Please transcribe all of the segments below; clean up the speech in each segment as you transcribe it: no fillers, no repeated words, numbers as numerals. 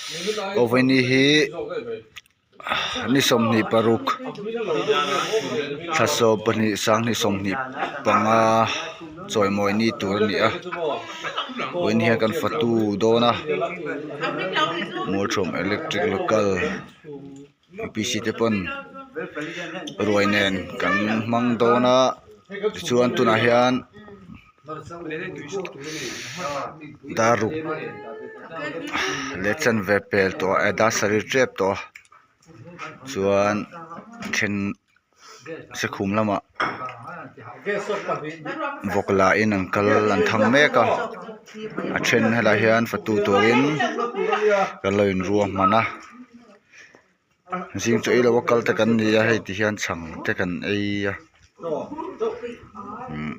Aw vawiini hi ni 26 thla 12 2025 chawimawi ni tur a ni a vawiin hian kan fatu dawn a Mualṭhuam electric local P C te pawn ruai nen kan hmang dawn a tichuan tunah hian dar ruk leh chanve pel tawh a dar sarih tep tawh a chuan then sekhum lamah vawk lah in an kal an thang mek a a then helai hian fatu turin kan lo inruahman a zing chaw ei lo a kal te kan ni a hei ti hian chhang te kan ei a umm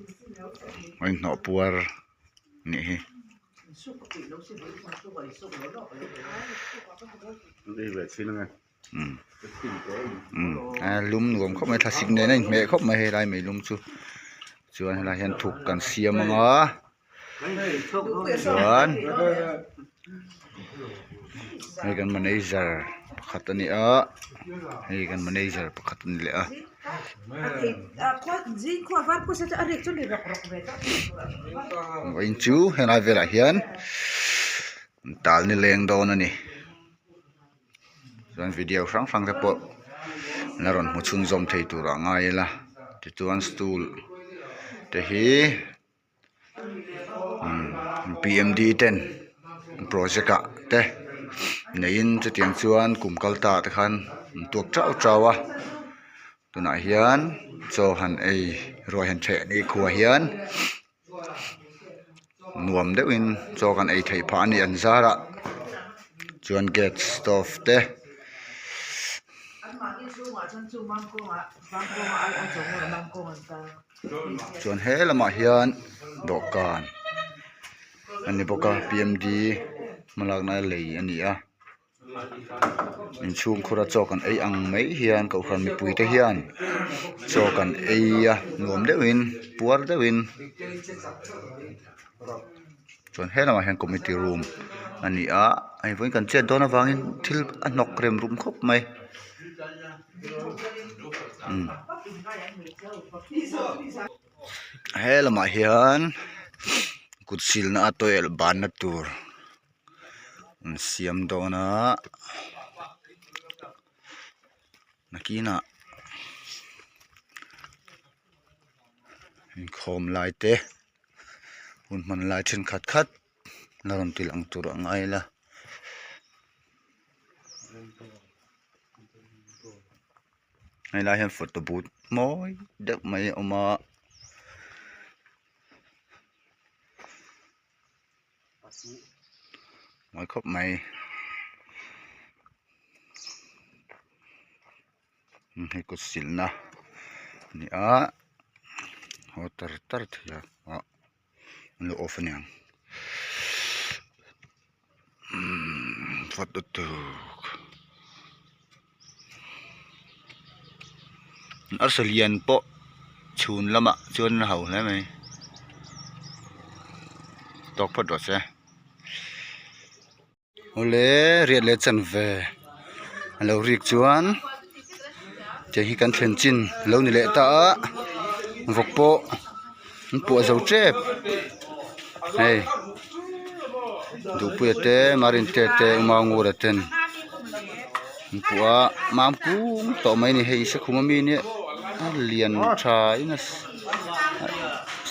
a inhnawh puar a nih hi. A lum nuam khawp mai thlasik nen a inhmeh khawp mai helai meilum chu chuan helai hian thuk kan siam ang a chuan hei kan manager pakhat a ni a hei kan manager pakhat a ni leh a. Vawiin chu helai velah hian tal nileng dawn a ni. Chuan video hrang hrang te pawh la rawn hmu chhunzawm thei tur ah ngai ila tichuan stool te hi umm P M D ten project ah te neiin chutiang chuan kum kal ta ah te khan an tuak teuh teuh a tunah hian chaw han ei ruai han ṭheh ni khuah hian. Nuam deuhin chaw kan ei theih phah a ni an zarah chuan gas stove te chuan he lamah hian dawhkan a ni bawk a P M D hmalakna lei a ni a. Inchhung khura chaw kan ei ang mai hian kohhran mipui te hian chaw kan ei a nuam deuhin puar deuhin chuan he lamah hian committee room a ni a hei vawiin kan chet dawn avangin thil a hnawk rem rum khawp mai umm he lamah hian kut silna a toilet banna tur. An siam dawn a nakinah inkhawm lai te hun hman lai thenkhat khat la rawn ti lang tur a ngai la. Helai hian photo booth mawi deuh mai a awm a. Mawi khawp mai hei kut silna a ni a haw tar tar thei a ah an lo off aniang umm photo Arsa lian pawh chhun lamah chuan a ho hle mai tawk phawt rawh se awle riat leh chanve a lo rik chuan tiang hi kan thlen chin a lo ni leh ta a vawk pawh an puah zo tep hei duhpuia te marin te te umangura ten an puah a mam kung tawh mai a ni hei sakhum ami nia a lian tha in a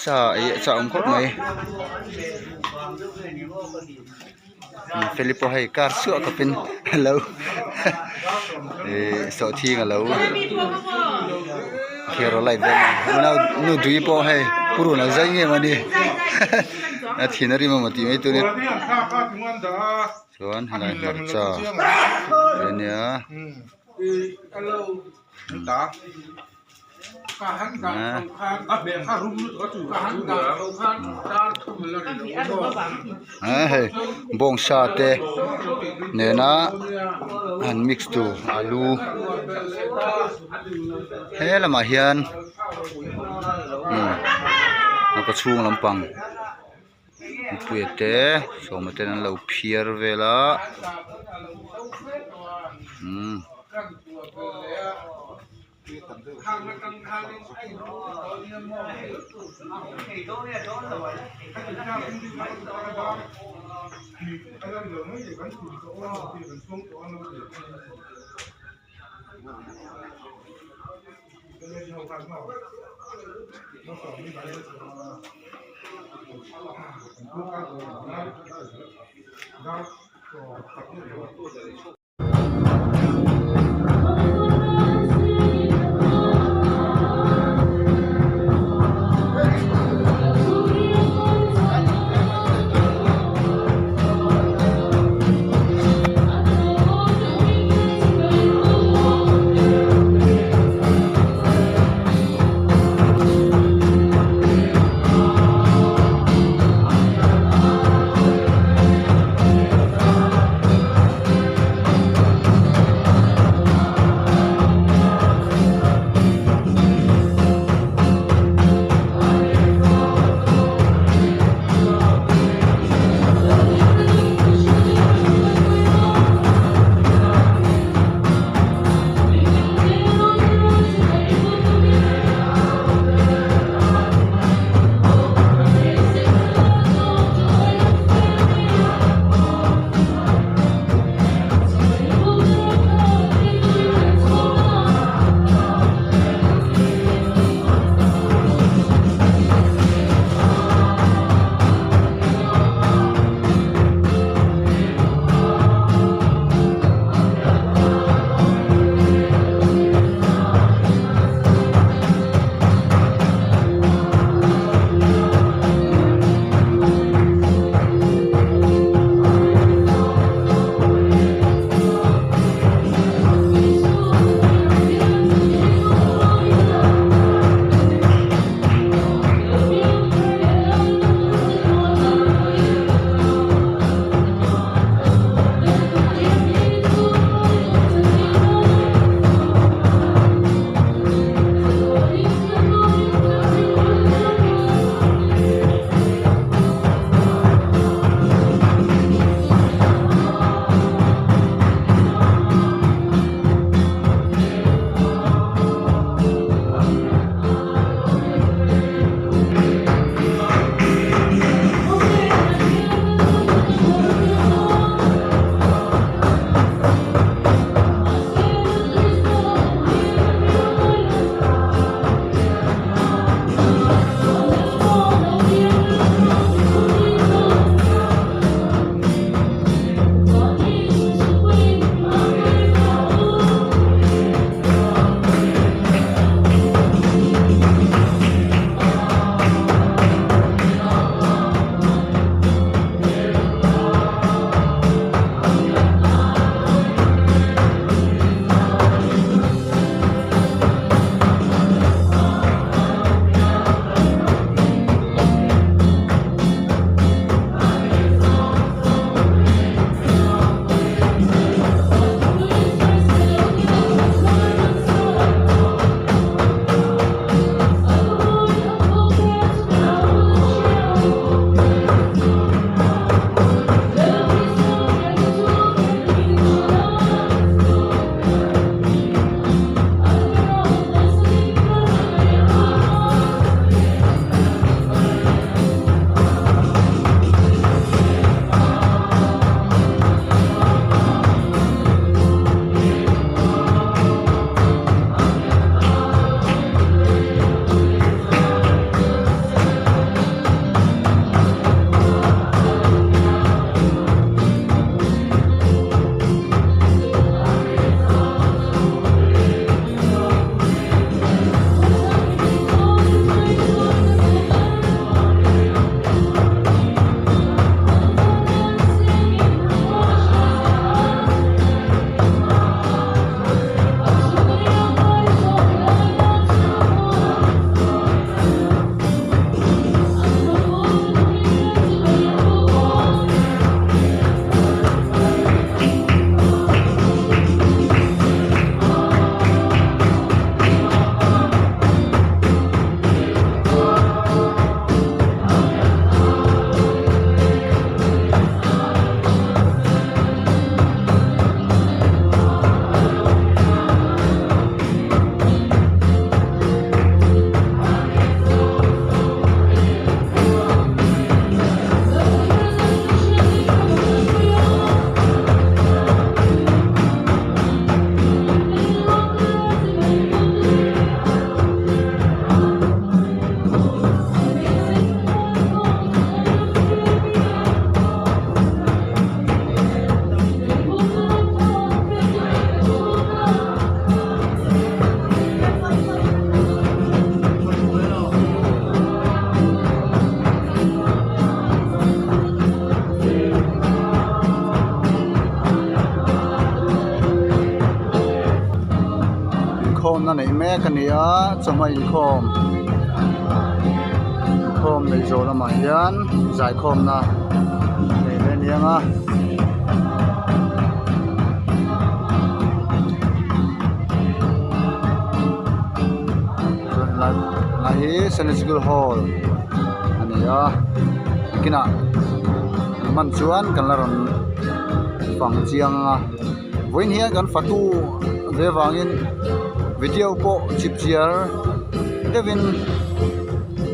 sa ei a chak awm khawp mai feli pawh hei kar suah khawpin a lo ihh sawhthing a lo hero light vel a nu dui pawh hei purun a zai nge mawni a thin a rim emaw tih mai tur a ni chuan helai hmarcha te ania. Hei bawngsa te nena han mix tur alu he lamah hian umm a kawchhung lampang. Puia te sawma ten an lo phiar vel a umm. Inkhawmna neih mek a ni a chawhma inkhawm inkhawm neih zawh lamah hian zaikhawmna neih leh a ni ang a. Helai hi Sunday school hall a ni a nakinah an hman chuan kan la rawn fang chiang ang a vawiin hian kan fatu ve vangin video pawh chip chiar deuhin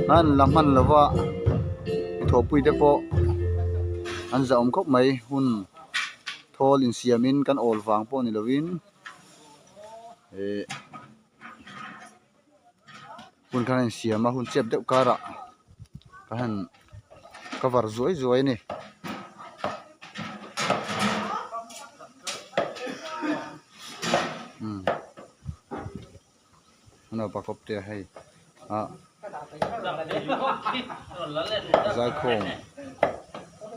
an la hman lo va thawhpui te pawh an zahawm khawp mai hun thawl insiamin kan awl vang pawh ni lovin ihh. Hun khan a insiam a hun chep deuh karah ka han cover zuai zuai a ni. Umm naupa kawp te hei ah zaikhawm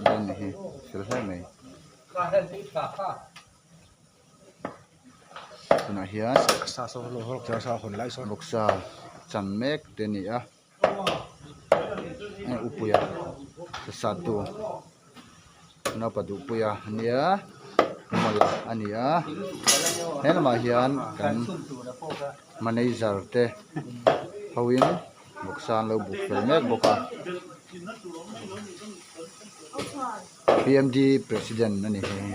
dawn nih hi fel hle mai. Tunah hian vawksa chan mek te a ni a hei upuia sat tu naupa duhpuia a nia mawla a ni a he lamah hian kan manager te hoin vawksa an lo buk fel mek bawk a P_M_D president a ni hei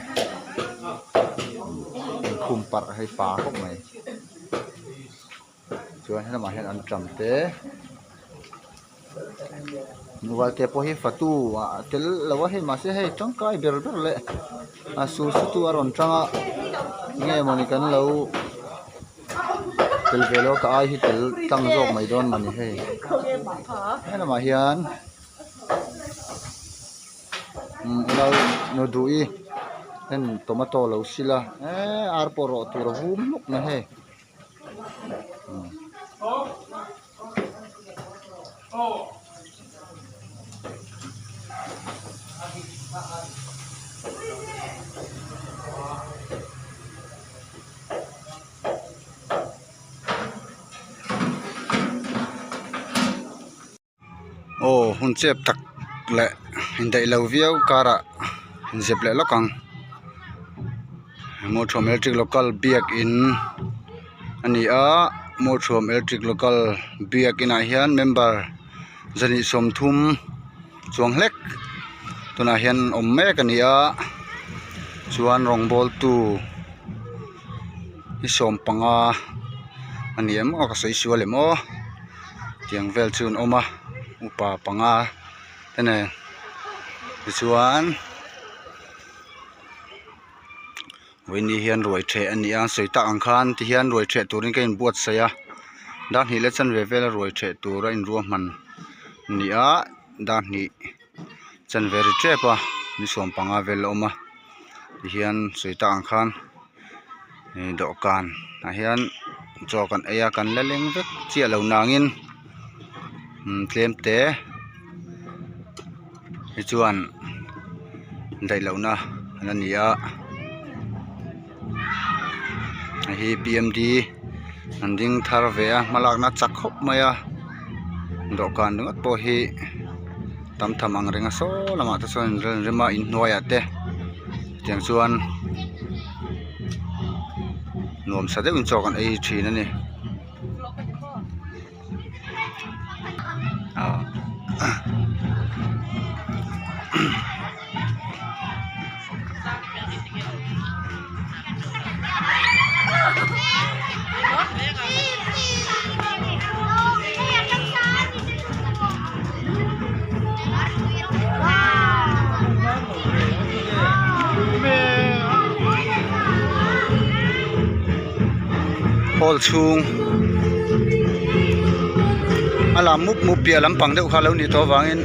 inkhum parh hei pa khawp mai chuan helamah hian an ṭam te mobile te pawh hi fatu ah a tel lo a hei mahse hei tangkai ber ber leh a sur su tu a rawn tang a nge mawni kan lo tel ve lo ka ai hi tel tlang zawk mai dawn mawni hei helamah hian. Umm nu duh i heng tomato lo sil a eee ar pawh rawh tur a vum hluk mai hei umm. Aw hun chep tak leh indaih lo viau karah inzep leh lawk ang Mualthuam electric local biakin a ni a Mualthuam electric local biakin ah hian member zahnih sawmthum chuang hlek tunah hian awm mek a ni a chuan rawngbawltu hi sawmpanga a ni em aw ka sawi sual em aw. Tiang vel chu an awm a upa panga te nen tichuan vawiin ni hian ruai ṭheh a ni a sawi tak ang khan tihian ruai ṭheh turin ka inbuatsaih a dar hnih leh chanve vela ruai ṭheh tura inruahman a ni a dar hnih chanve ri ṭep a ni sawmpanga vel a awm a tihian sawi tak ang khan. Ih dawhkan ah hian chaw kan ei a kan la leng vek chiah lo nangin tlem te hi chuan daih loh na a ni a hei hi p m d an ding thar ve a hmalakna chak khawp mai a dawhkan ringawt pawh hi tam tham ang reng a saw lamah te chuan in rem a inhnuaiah te tiang chuan nuam sa deuhin chaw kan ei thin a ni Hall chhung a lam mup mup piah lampang deuh kha a lo nih tawh avangin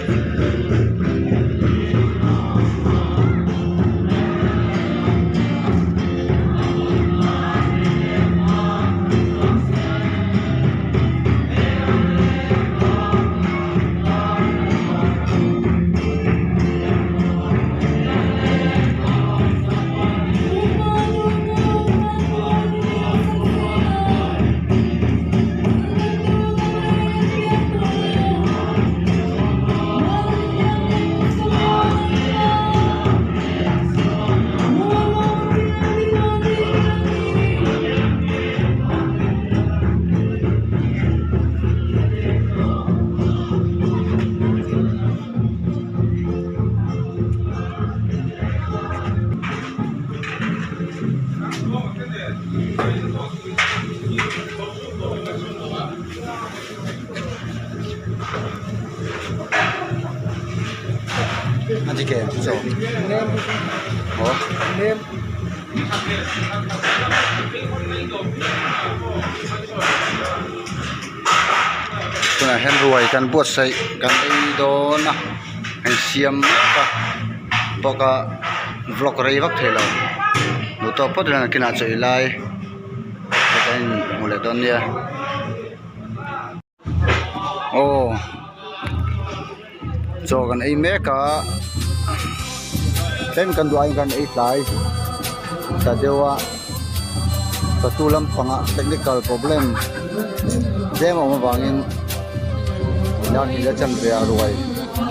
dik em chaw aw tunah hian ruai kan buatsaih kan ei dawn a an siam mek a bawk a vlog rei vak thei lo duh tawk phawt ila nakinah chaw ei lai te kan inhmu leh dawn nia aw chaw kan ei mek a tlem kan duh aiin kan ei tlai ta deuh a chawhnu lampangah technical problem tlem a awm avangin dar hnih leh chanve ah ruai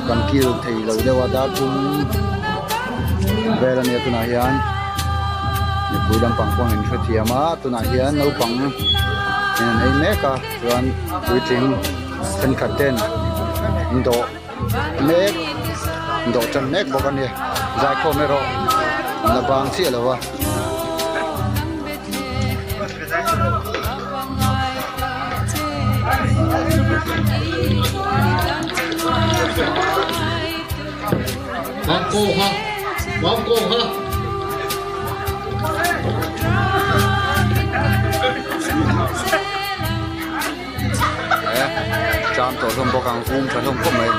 kan kil thei lo deuh a dar thum vel a nia tunah hian mipui lampang pawh an hrethiam a tunah hian naupang in an ei mek a chuan puitling thenkhat ten an dawh mek an dawh tan mek bawk a ni zaikhawm erawh an la bang chiah lo va. Cham tawh hlawm bawk ang vum tha hlawm khawp mai.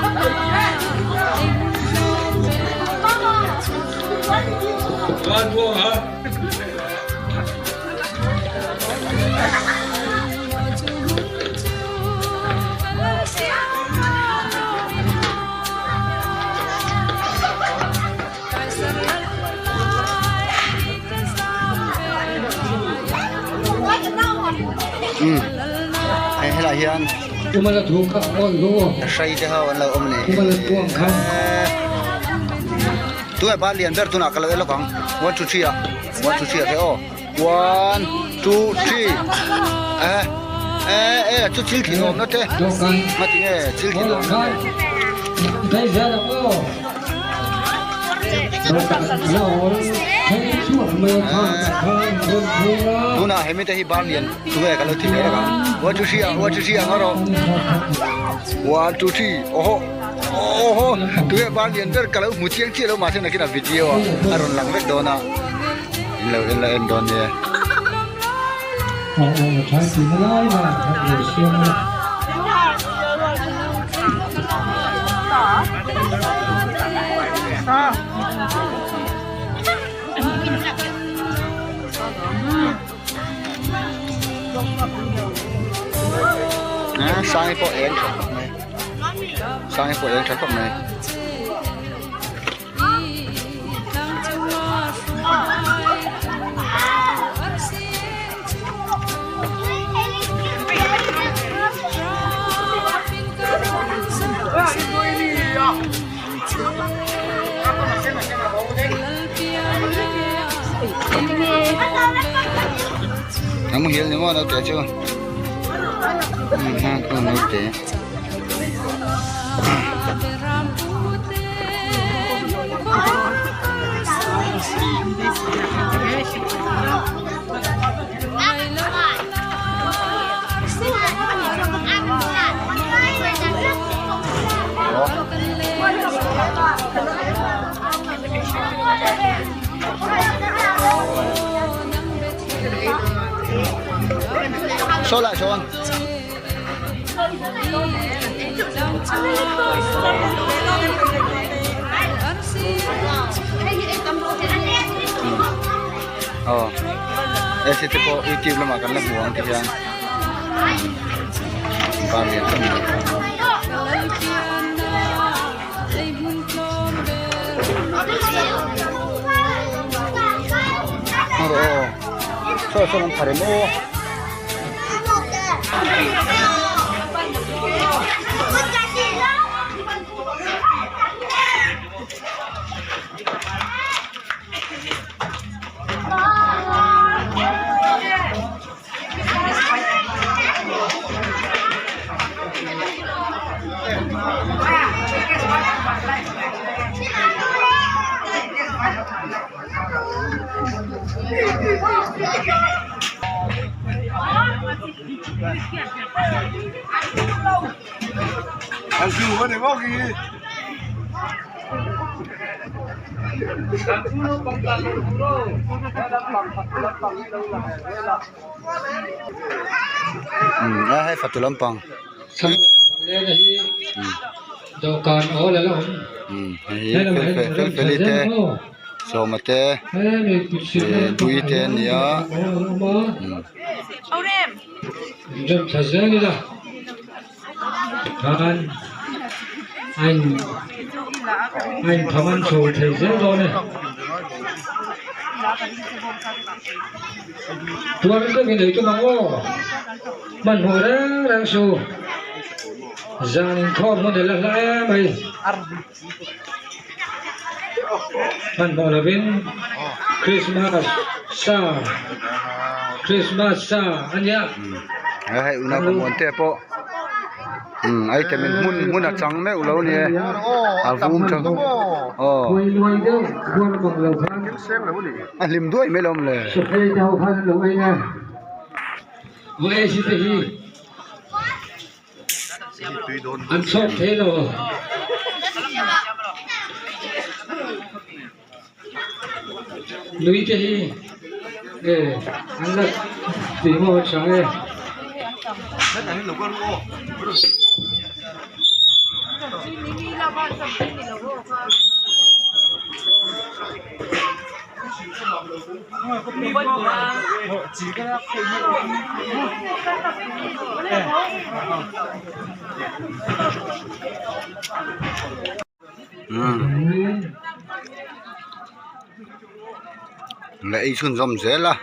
Umm hei helaiah hian hrai te ho an lo awm a ni tunah ban lian ber tunah ka lo en lawk ang one two three ah one two three ah te aw one two three eh eh eh chu thil thin awmna te ngatinge thil thin awmna te. Tunah hemi te hi bar lian chu nge ka lo ti mek ang one two three ah one two three ang erawh one two three awhaw awhaw tunge bar lian ber ka lo hmu chiang chiah lo mahse nakinah video ah a rawn lang vek dawn a in lo en la en dawn nia. Sangi pawh eng tha khawp mai sangi pawh eng tha khawp mai. A muhil ni maw naute chu naute. Saw lai sawn. Aw AC te pawh youtube lamah kan la hmu ang ti hian bar lian tak mai. Hmang rawh aw saw sawn an phar em aw. Umm a hei fatu lampang umm hei hi felfeli te sawma te ih dui te an ni a umm. Hei unau ka muan te pawh umm ai te min hmun hmun a chang meuh lo a ni e a vum tha aw a hlim duai mai lo awm le. An chhawk thei lo. Nui te hi e an la tui maw tha e. La ei chhunzawm zel a.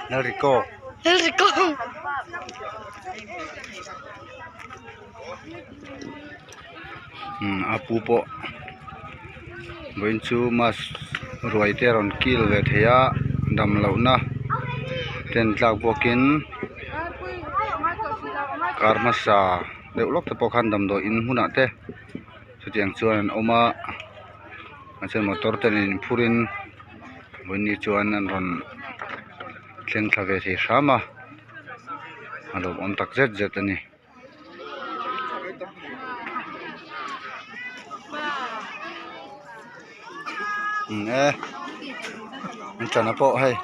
Lalriko. Umm a pu pawh vawiin chu mass ruai te a rawn kil ve thei a dam lohna ten tlak bawkin kar hmasa deuh lawk te pawh khan damdawi in hmunah te chutiang chuan an awm a mahse motor te nen inphur in vawiin ni chuan an rawn thleng thla ve thei hram a a lawmawm tak zet zet a ni. E an chana pawh hei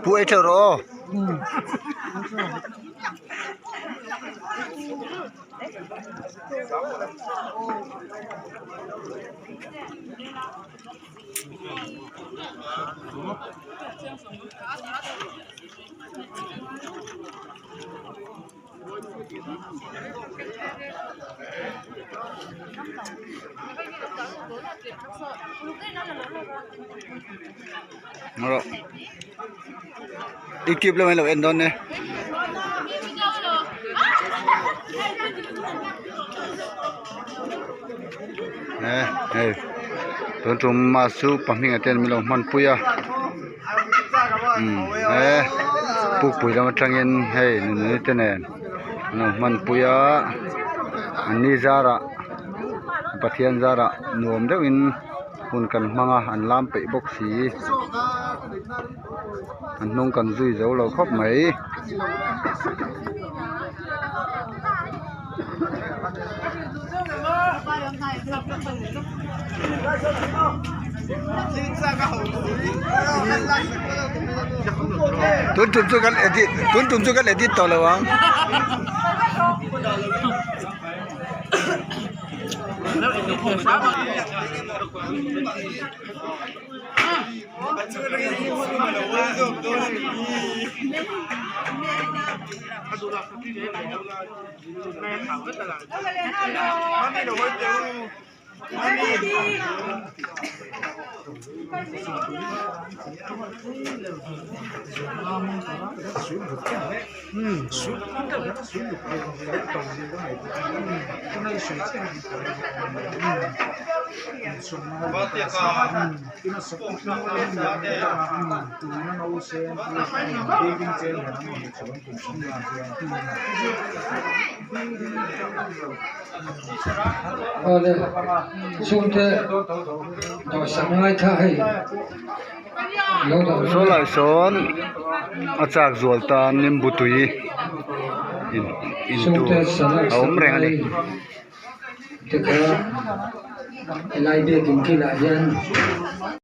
Pu ei teuh rawh aw. Rawh youtube lamah an lo en dawn e. E hei tun tum mass chu pahnih ah ten min lo hmanpui a umm e. Pukpui lam atangin hei nunui te nen an lo hmanpui a an ni zarah Pathian zarah nuam deuhin hun kan hmang a an lam peih bawk si an hnung kan zui zo lo khawp mai. Tun tum chu kan edit tun tum chu kan edit tawh lo ang. Awle chhungte dawhsan ngai kha hei lo dah Saw lai sawn a chak zual tan nimbu tui in in tur a awm reng a ni. Te kha helai biakin kilah hian.